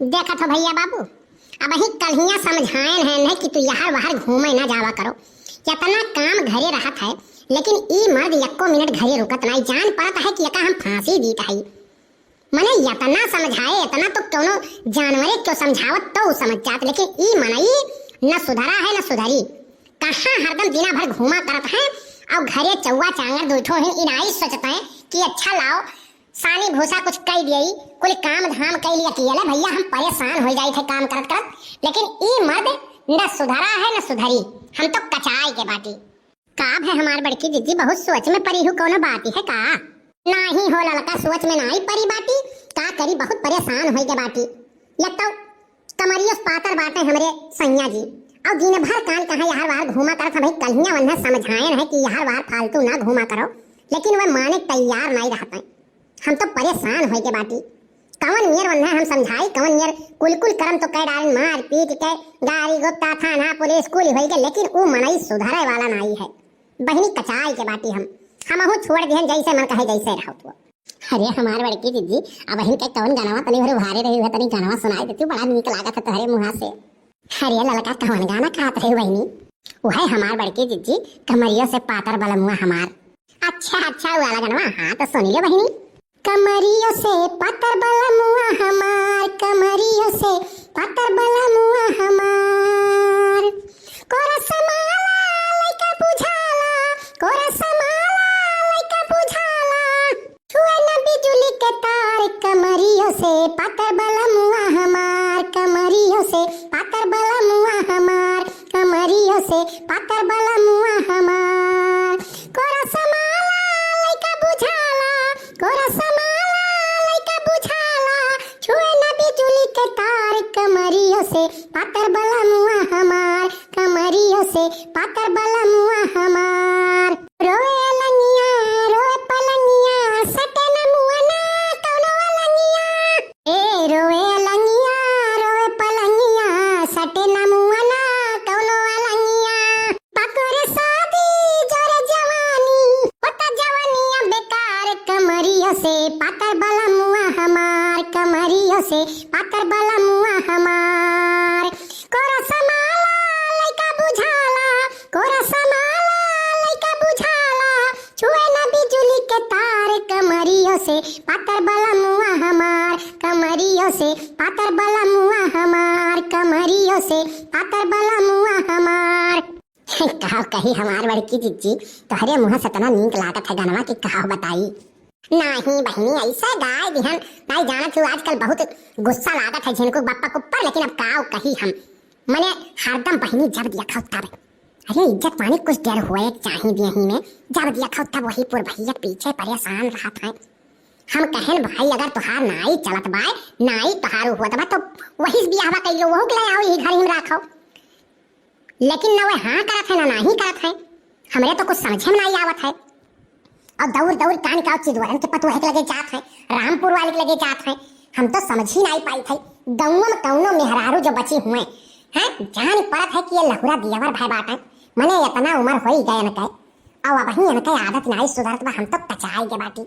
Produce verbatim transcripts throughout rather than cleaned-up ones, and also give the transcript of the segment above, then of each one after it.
देखत हो भइया बाबू, अबहीं कल्हियाँ समझाएन है नहीं कि तू यहर वहर घूमे ना जावा करो। यतना काम घरे रहत है, लेकिन ई मर्द यक्को मिनट घरे रुकत नाई, जान परत है कि यका हम फाँसी दीत है। मने यतना समझाए, यतना तो कौनो जानवरे क्यों समझावत तो उ समझ जात, लेकिन ई मनई न सुधरा है न सुधरी। कहाँ हरदम दिना भर घूमा करत है, अउर घरे चौवा चांगर दुइ ठो हिन, ई नाई सोचत है कि अच्छा लाओ सानी भूसा कुछ कइ दियई, कुल काम धाम कइ लिया कि अले भइया हम परेशान होइ जाइत है काम करत करत, लेकिन ई मर्द न सुधरा है न सुधरी, हम तो कचाई के बाटी। का भे हमार बड़की जिज्जी, बहुत सोच में परी हूँ, कौनो बात है का? नाही हो ललका, सोच में नाही परी बाटी, का करी, बहुत परेशान होइ के बाटी। एक तो कमरियो से पातर बाटे हमरे सैया जी, अउर दिन भर कान कहाँ यहर वहर घूमा करत है। भाई कल्हियाँ वन्हे समझाएन है कि यहर वहर फालतू ना घूमा करो, लेकिन वह माने तैयार नाही रहत है। हम तो परेशान होइ के बाटी। कवन मेर वन्हे हम समझाई, कवन मेर कुल कुल करम तो कइ डारेन, मार पीट के गाड़ी गुप्ता थाना पुलिस कुल होइ के, लेकिन उ मनई सुधरे वाला नाही है। बहिनी कचाई के बाटी हम, हमहू छोड़ दिहन, जैसे मन कहे जैसे रहो तू। अरे हमार बड़की जिज्जी, अबहिन के कवन गानवा तनी भर उभारे रही है, तनी गानवा सुनाई देती, बड़ा नीक लागत है तोहरे मुँहा से। अरे ललका कवन गाना कहत रही बहिनी? उहे हमार बड़की जिज्जी, कमरियो से पातर बलमुआ हमार। अच्छा अच्छा, उ वाला गानवा, हाँ तो सुनी ले बहिनी। कमरियो से पातर बलमुआ हमार, कमरियो से पातर बलमुआ हमार। कोरा समाला लइका बुझाला, कोरा समाला लइका बुझाला। छुए न बिजुली के तार, कमरियो से पातर बलमुआ हमार, कमरियो से पातर बलमुआ हमार, कमरियो से पातर बलमुआ हमार। कोरा समाला लइका बुझाला, कोरा समाला लइका बुझाला, छुए न बिजुली के तार, कमरियो से पातर बलमुआ हमार, कमरियो से पातर बलमुआ हमार। रोवे अलंगिया, रोवे पलंगिया, सटे न मुअना कौनो अलंगिया। ए रोवे अलंगिया, रोवे पलंगिया, सटे न मुअना कौनो अलंगिया। पकड़े शादी जोरे जवानी, होता जवानिया बेकार। कमरियो से पातर बलमुआ हमार, कमरियो से पातर बलमुआ हमार। कोरा समाला लइका बुझाला, कोरा समाला लइका बुझाला, छुए न बिजुली के तार। कमरियो से पातर बलमुआ हमार, कमरियो से पातर बलमुआ हमार, कमरियो से पातर बलमुआ हमार। का कही हमार बड़की जिज्जी, तोहरे मुँह से इतना नीक लागत है गनवा कि का बताई। नाही बहिनी, ऐसे गाय दिहन, नाही जानत हूँ आजकल बहुत गुस्सा लागत है झिनकू बप्पा के ऊपर, लेकिन अब का कही हम। मने हरदम बहिनी जब देखा तब, अरे इज्जत पानी कुछ देर होए चाही बियही में, जब देखा तब वही पुरभैया पीछे परेशान रहत है। हम कहन भाई अगर तोहार नाई चलत बाय, नाई तोहार हुआ बा तो वही से बियाहवा कइलो, वहू के ले आओ यही घर ही में राखो। लेकिन न वे हाँ करत है, न नाही करत है। हमरे तो कुछ समझे में नाही आवत है। और दौड़ दौड़ कान का चिदवरन के पतोह के लगे जात है, रामपुर वाले के लगे जात है। हम तो समझ ही नाही पाई थे। गाँव में कौनो मेहरारू जो बची हुए हैं, जान पड़त है कि ये लहुरा दियावर भाई बाटे। मने इतना उम्र होई गए इनके, और अबही इनके आदत नाही सुधरत बा। हम तो कचाई के बाटी,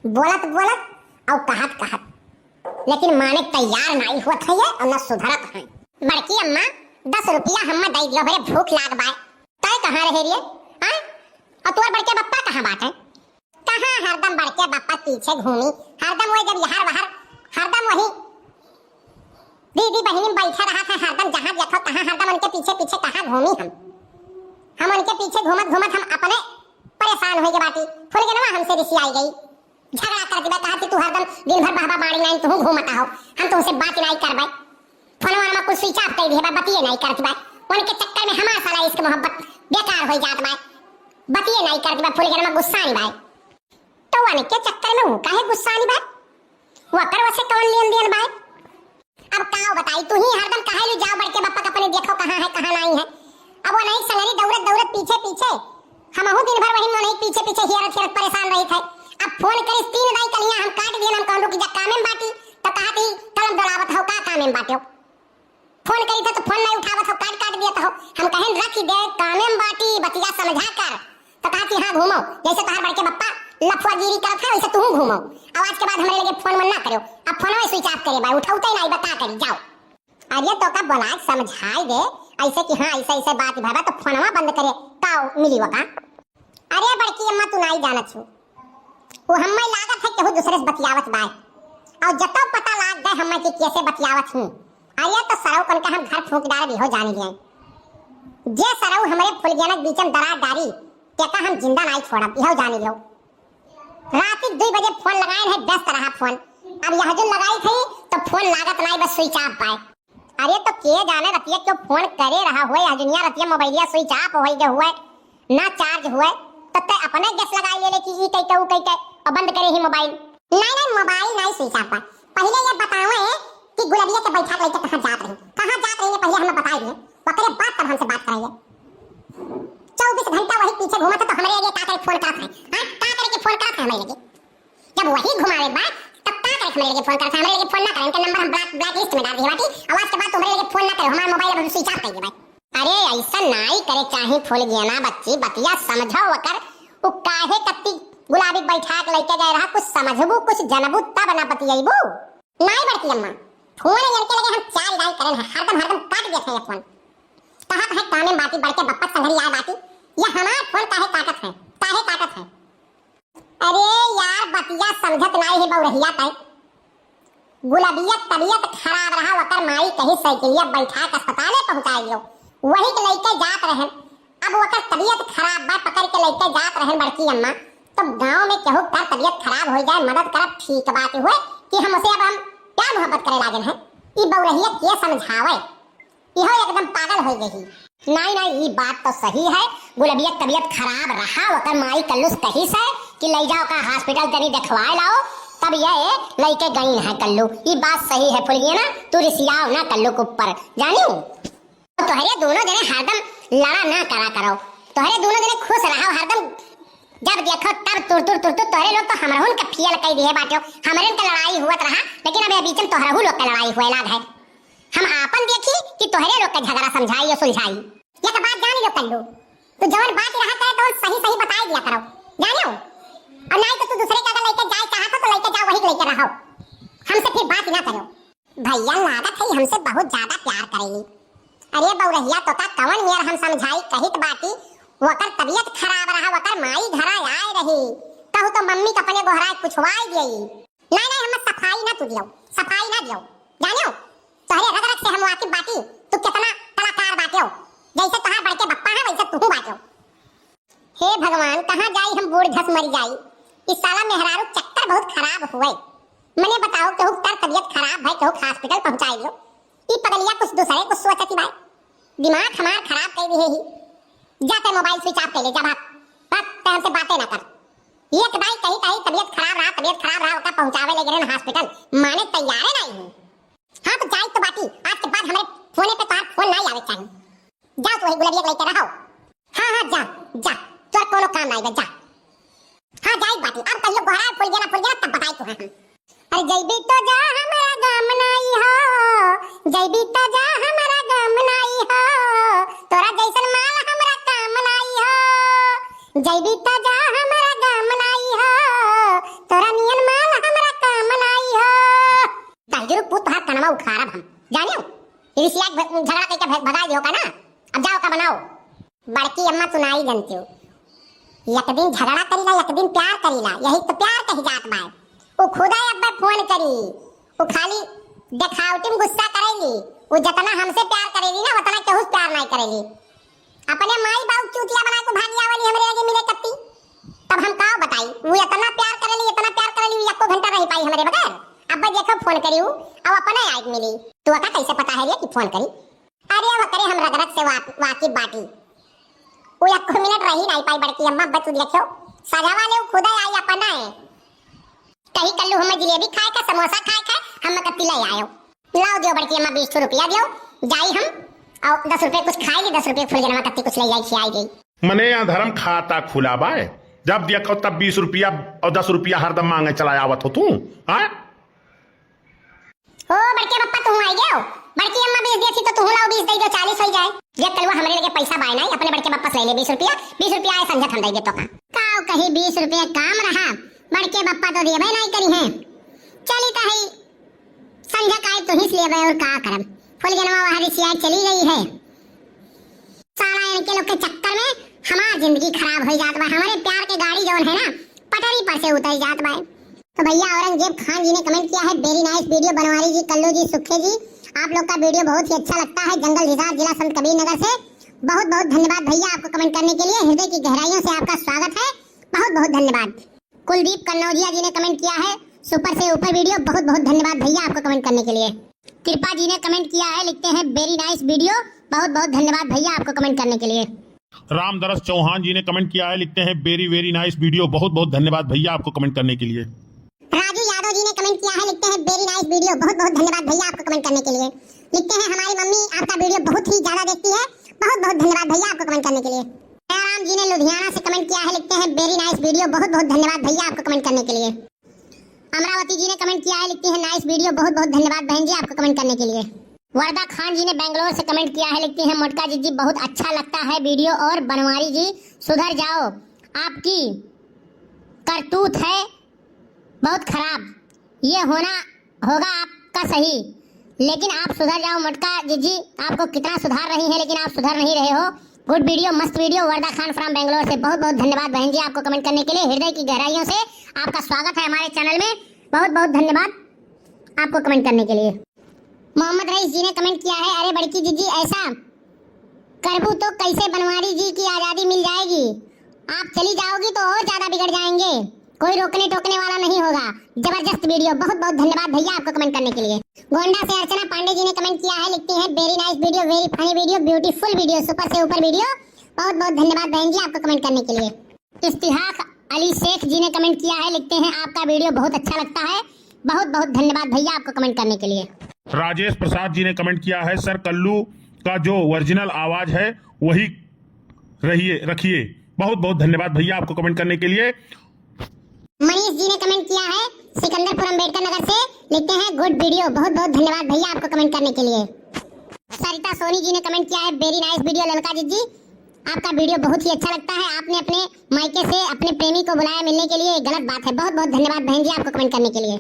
बोलत बोलत और कहत कहत। लेकिन माने तैयार नाही होत है ये और न सुधरत है। बड़की अम्मा, दस रुपया हम्मा दे दियो, बड़े भूख लाग बाय। तय कहाँ रहे रे? हाँ? और तोर बड़के बप्पा कहाँ बाटे? कहाँ हरदम बड़के बप्पा पीछे घूमी, हरदम वही जब यहर वहर, हरदम वही दीदी बहिनी में बैठा रहा था, हरदम जहाँ देखो तहाँ हरदम उनके पीछे पीछे कहाँ घूमी हम। हम उनके पीछे घूमत घूमत हम अपने परेशान हो गए बाटी। फुलगनवा हमसे रिसियाई गई। झगड़ा कर दिबा, कहा कि तू हरदम दिन भर बहबा बाड़ी नाई, तू घूमता हो, हम तुमसे बात नाई करबे। फोनवा नमा कुल switch off कर दिए बा, बतिये नाई करत बा। उनके चक्कर में हमार साला इश्क मोहब्बत बेकार हो जात बा, बतिये नाई करत बा। फुलगनवा गुस्सानी बा, तो उनके चक्कर में वो काहे गुस्सानी बा? वो कर वसे कौन लेन देन बा? अब का बताई, तू ही हरदम कहेलू जाओ बड़के बप्पा के अपने देखो कहाँ है, कहाँ नाई है। अब वो नहीं संगरी दौड़त दौड़त पीछे पीछे, हमहू दिन भर वही नोनही पीछे पीछे हियरत हियरत परेशान रही थे। अब फोन करिस तीन दाई कलिया हम काट दिए, हम कहूँ रुकी जा कामे में बाटी, तो कहा थी कलम दौड़ावत हो का कामे में बाट्यो। फोन करी थे तो फोन नहीं उठावत हो, काट काट दिए तो हो। हम कहें रख दे कामे में बाटी, बतिया समझा कर, तो कहा थी हाँ घूमो, जैसे तोहार बड़के बप्पा लफुआगिरी करत है, वैसे तुहू घूमो। अब आज के बाद हमरे लगे फोन मन ना करो। अब फोनवा switch off करे बा, उठौते नाई बा, का करी, जाओ। अरे तो का बोलाए समझाई दे, ऐसे कि हाँ, ऐसे, ऐसे बात भवा तो फोनवा बंद करे, का मिली वका? अरे बड़की अम्मा, तू नाई जानत छु, वो हम्मे लागत है केहू दूसरे से बतियावत बाय, और जतौ पता लाग गए हम्मे कि कैसे बतियावत ही। अरे तो सरऊ कन का हम घर फूंक डारब, इहो जानी लियो। जे सरऊ हमरे फुलगेना के बीच में दरार डारी, तेका हम जिंदा नाई छोड़ब, इहो जानी लियो। रात के दुई बजे फोन लगाए है, व्यस्त रहा फोन। अब यह जो लगाई थी तो फोन लागत नाई, बस switch off बाय। अरे तो के जाने रतिया क्यों फोन करे रहा होए, अजुनिया रतिया मोबाइलिया switch off होई गए हुए, ना charge हुए, तो ते अपने guess लगाई ले ले कि ई कई के, ऊ कई के, और बंद करे ही मोबाइल। नहीं, नहीं, मोबाइल नहीं switch off बाय। पहले ये बताओ कि गुलबिया के बैठा के लेके कहाँ जात रही, कहाँ जात रही, पहले हमें बताई दिए, ओकरे बाद तब हमसे बात कराइए। चौबीस घंटा वही पीछे घूमत है, तो हमरे लगे का करे फोन करत है? हाँ, का करे के फोन करत है हमरे लगे? जब वही घुमावे बा, तब का करे हमरे लगे फोन करत है? हमरे लगे फोन ना करे, इनका नंबर हम ब्लैक, ब्लैक लिस्ट में डाल दिए बाटी। अब आज के बाद तुम्हारे लगे फोन ना करे, हमारा मोबाइल अब हम switch off कर दिए बाटी। अरे ऐसा नाई करे चाही फुलगेना बच्ची, बतिया समझो ओकर। उ काहे कत्ती गुलाबी बैठा के लेके गए रहा, कुछ समझबू, कुछ जनबू तब ना बतियबू। नाई बड़की अम्मा, फोन इनके लगे हम चार डायल करेन है, हरदम, हरदम काट देत है ये फोन। कहत है कामे बाटी बड़के बप्पा संघरी आए बाटी, ये हमार फोन काहे काटत है, काहे काटत है? अरे यार, बतिया समझत नाई है बउरहिया तै। गुलबिया तबियत खराब रहा, ओकर माई कही साइकिलिया बैठा के अस्पताले पहुँचाई लियो। वही के लइके जात रहन। अब ओकर तबियत खराब बा, पकड़ के लइके जात रहन बड़की अम्मा। तब गाँव में केहू कर तबियत खराब हो जाए, मदद करब ठीक बात हुए कि हम उसे अब हम प्यार मोहब्बत करे लागन है। ई बउरहिया के समझावे? इहो एकदम पागल हो गई। नाई, नाई, ई बात तो सही है। गुलबिया के तबियत खराब रहा, ओकर माई कल्लुस कही से कि ले जाओ का हॉस्पिटल तनी देखवाए लाओ, तब ये लइके गई है कल्लू। ई बात सही है फुलगेना, तू रिसियाओ ना कल्लू के ऊपर, जानियो। तोहरे दोनों जने हरदम लड़ा ना करा करो, तोहरे दोनों जने खुश रहो हरदम। जब देखो तब तुर तुर तुर तुर, तोहरे लोग तो हमरहुन के फेल कई दिए बाटियो। हमरे के लड़ाई हुअत रहा, लेकिन अब ये बीच में तोहरहू लोग के लड़ाई हुए लाग है। हम आपन देखी कि तोहरे लोग के झगड़ा समझाई या सुलझाई। एक बात जान लो कल्लू, तू जवन बात रहा करे तो सही सही बताई दिया करो, जानियो। और नहीं तो तू दूसरे के अगर लेके जाए चाहत हो तो लेके जाओ, वही लेके रहो, हमसे फिर बात ही ना करो। भैया लागत है हमसे बहुत ज्यादा प्यार करेली। अरे बउरहिया तो का कवन मेर हम समझाई कहित बाटी, वकर तबियत खराब रहा, वकर माई घरा आए रही, कहू तो मम्मी के अपने गोहराए पुछवाई गई। नहीं, नहीं, हम सफाई ना तू दियो, सफाई ना दियो। जानियो, तोहरे रग रग से हम वाकिफ बाटी, तू कितना कलाकार बाटियो। जैसे तोहार बड़के बप्पा है, वैसे तू बाटियो। हे भगवान, कहाँ जाई हम बूढ़ घस मर जाई। इस साला मेहरारू चक्कर बहुत खराब हुए। मने बताओ, केहू तार तबियत खराब है, केहू के हॉस्पिटल पहुँचाई दियो। ई पगलिया कुछ दूसरे कुछ सोचती बाय। दिमाग हमार खराब कर दिए ही। जाते मोबाइल switch off कर ले, जा भाग। भाग, ते हमसे बातें ना कर। एक दाई कहीं कहीं तबियत खराब रहा, तबियत खराब रहा, ओका पहुँचावे ले गए हॉस्पिटल, माने तैयारे नहीं है। हाँ तो जाई तो बाटी, आज के बाद हमारे फोने पे तोहार फोन नहीं आवे चाहिए। जा तू वही गुलबिया के लेके रहो। हाँ, हाँ, जा, जा, तोर कोनो काम नहीं बा, जा। हाँ, जाई बाटी, अब कहियो गोहराए फुलगेना, फुलगेना, तब बताई तू हम। अरे जइबी तो जा, हमरा गम नाई हो, जइबी तो जा, हमरा गम नाई हो, तोरा जैसन माल हमरा काम नाई हो। जइबी तो जा, हमरा गम नाई हो, तोरा नियन माल हमरा काम नाई हो। दहिजरू पूत तोहार कनवा उखाड़ब हम, जानियो। रिसिया भ-, झगड़ा करके भ-, भगाई दियो का ना, अब जाओ का बनाओ। बड़की अम्मा तू नाई जनतियो, एक दिन झगड़ा करीला, एक दिन प्यार करीला, यही तो प्यार कही जात बाय। उ खुदा अब्बे फोन करी, उ खाली देखावटी में गुस्सा करेली। उ जितना हमसे प्यार करेली ना, उतना केहू से प्यार नहीं करेली। अपने माई बाबू चूतिया बना के भागी आवेली हमरे आगे मिले कत्ती। तब हम का बताई, उ इतना प्यार करेली, इतना प्यार करेली, उ एको घंटा रह पाई हमरे बगैर। अब्बे देखो फोन करी उ, अब अपने आइक मिली। तू का कैसे पता है रे कि फोन करी? अरे ओकरे हम रगरग से वा-, वाकिफ बाटी। उ एको मिनट रही नहीं पाई बड़की अम्मा, बस तू देखियो, सजावा ले उ खुदा आई अपना है। कही कल्लू हमें जिलेबी खाए का, समोसा खाए का, हम कत्ती ले आयो। लाओ दियो बड़की अम्मा, बीस ठो रुपया दियो, जाई हम, और दस रुपये कुछ खाई ली, दस रुपये फुलगेनवा कत्ती कुछ ले जाई, खियाई गई। मने यहाँ धर्म खाता खुला बाय, जब देखो तब बीस रुपया और दस रुपया हरदम मांगे चला आवत हो तू, हाँ? ओ बड़के बप्पा, तू आई गयो? बड़की अम्मा बीस देती तो तू लाओ बीस दे दो, चालीस हो जाए। ये कलवा हमरे लगे पैसा बाय नहीं, अपने बड़के बप्पा से ले ले बीस रुपया, बीस रुपया आए समझत हम दे दे तो का। का कही बीस रुपया काम रहा, बड़के बप्पा तो देबे नहीं करी है। चली कही संझा काहे तुहिस लेबे और का करब। फुलगनवा वहाँ रिसिया चली गई है। साला इनके लोग के चक्कर में हमार जिंदगी खराब हो जात बा। हमारे प्यार के गाड़ी जौन है ना, पटरी पर से उतर जात बा। तो भैया औरंगजेब खान जी ने कमेंट किया है, "Very nice video बनवारी जी, कल्लू जी, सुखे जी, आप लोग का वीडियो बहुत ही अच्छा लगता है। जंगल हिसार, जिला संत कबीर नगर से बहुत बहुत धन्यवाद भैया आपको कमेंट करने के लिए। हृदय की गहराइयों से आपका स्वागत है, बहुत बहुत धन्यवाद।" कुलदीप कन्नौजिया जी ने कमेंट किया है, "सुपर से ऊपर वीडियो, बहुत बहुत धन्यवाद भैया आपको कमेंट करने के लिए।" कृपा जी ने कमेंट किया है, लिखते हैं, "Very nice video, बहुत बहुत धन्यवाद भैया आपको कमेंट करने के लिए।" रामदरस चौहान जी ने कमेंट किया है, लिखते हैं, "Very very nice video, बहुत बहुत धन्यवाद भैया आपको कमेंट करने के लिए।" राजू यादव जी ने कमेंट किया है, लिखते हैं, "Very nice video, बहुत बहुत धन्यवाद भैया आपको कमेंट करने के लिए।" लिखते हैं, "हमारी मम्मी आपका वीडियो बहुत ही ज्यादा देखती है, बहुत बहुत धन्यवाद भैया आपको कमेंट करने के लिए।" दयाराम जी ने लुधियाना से कमेंट किया है, लिखते हैं, "Very nice video, बहुत बहुत धन्यवाद भैया आपको कमेंट करने के लिए।" अमरावती जी ने कमेंट किया है, लिखती हैं, "Nice video, बहुत बहुत धन्यवाद बहन जी आपको कमेंट करने के लिए।" वर्दा खान जी ने बेंगलोर से कमेंट किया है, लिखती हैं, "मोटका जिज्जी बहुत अच्छा लगता है वीडियो और बनवारी जी सुधर जाओ, आपकी करतूत है बहुत खराब, ये होना होगा आपका सही, लेकिन आप सुधर जाओ मोटका जिज्जी, आपको कितना सुधार रही है लेकिन आप सुधर नहीं रहे हो। Good video, मस्त वीडियो।" वर्दा खान from बेंगलोर से बहुत बहुत धन्यवाद बहन जी आपको कमेंट करने के लिए। हृदय की गहराइयों से आपका स्वागत है हमारे चैनल में, बहुत बहुत धन्यवाद आपको कमेंट करने के लिए। मोहम्मद रईस जी ने कमेंट किया है, "अरे बड़की जिज्जी, ऐसा करबू तो कैसे बनवारी जी की आजादी मिल जाएगी? आप चली जाओगी तो और ज्यादा बिगड़ जाएंगे, कोई रोकने टोकने वाला नहीं होगा। जबरदस्त वीडियो, बहुत बहुत धन्यवाद भैया आपको कमेंट करने के लिए।" गोंडा से अर्चना पांडे जी ने कमेंट किया है, लिखती हैं, "Very nice video, very funny video, beautiful video, सुपर से ऊपर वीडियो।" बहुत बहुत धन्यवाद बहन जी आपको कमेंट करने के लिए। इस्तिहाक अली शेख जी ने कमेंट किया है, लिखते हैं, "आपका वीडियो बहुत अच्छा लगता है।" बहुत बहुत धन्यवाद भैया आपको कमेंट करने के लिए। राजेश प्रसाद जी ने कमेंट किया है, "सर कल्लू का जो ओरिजिनल आवाज है वही रहिए, रखिए।" बहुत बहुत धन्यवाद भैया आपको कमेंट करने के लिए। मनीष जी ने कमेंट किया है सिकंदरपुर अंबेडकर नगर से, लिखते हैं, "Good video।" बहुत बहुत धन्यवाद भैया आपको कमेंट करने के लिए। सरिता सोनी जी ने कमेंट किया है, "Very nice video ललका जिज्जी, आपका वीडियो बहुत ही अच्छा लगता है, आपने अपने मायके से अपने प्रेमी को बुलाया मिलने के लिए, गलत बात है।" बहुत बहुत धन्यवाद बहन जी आपको कमेंट करने के लिए।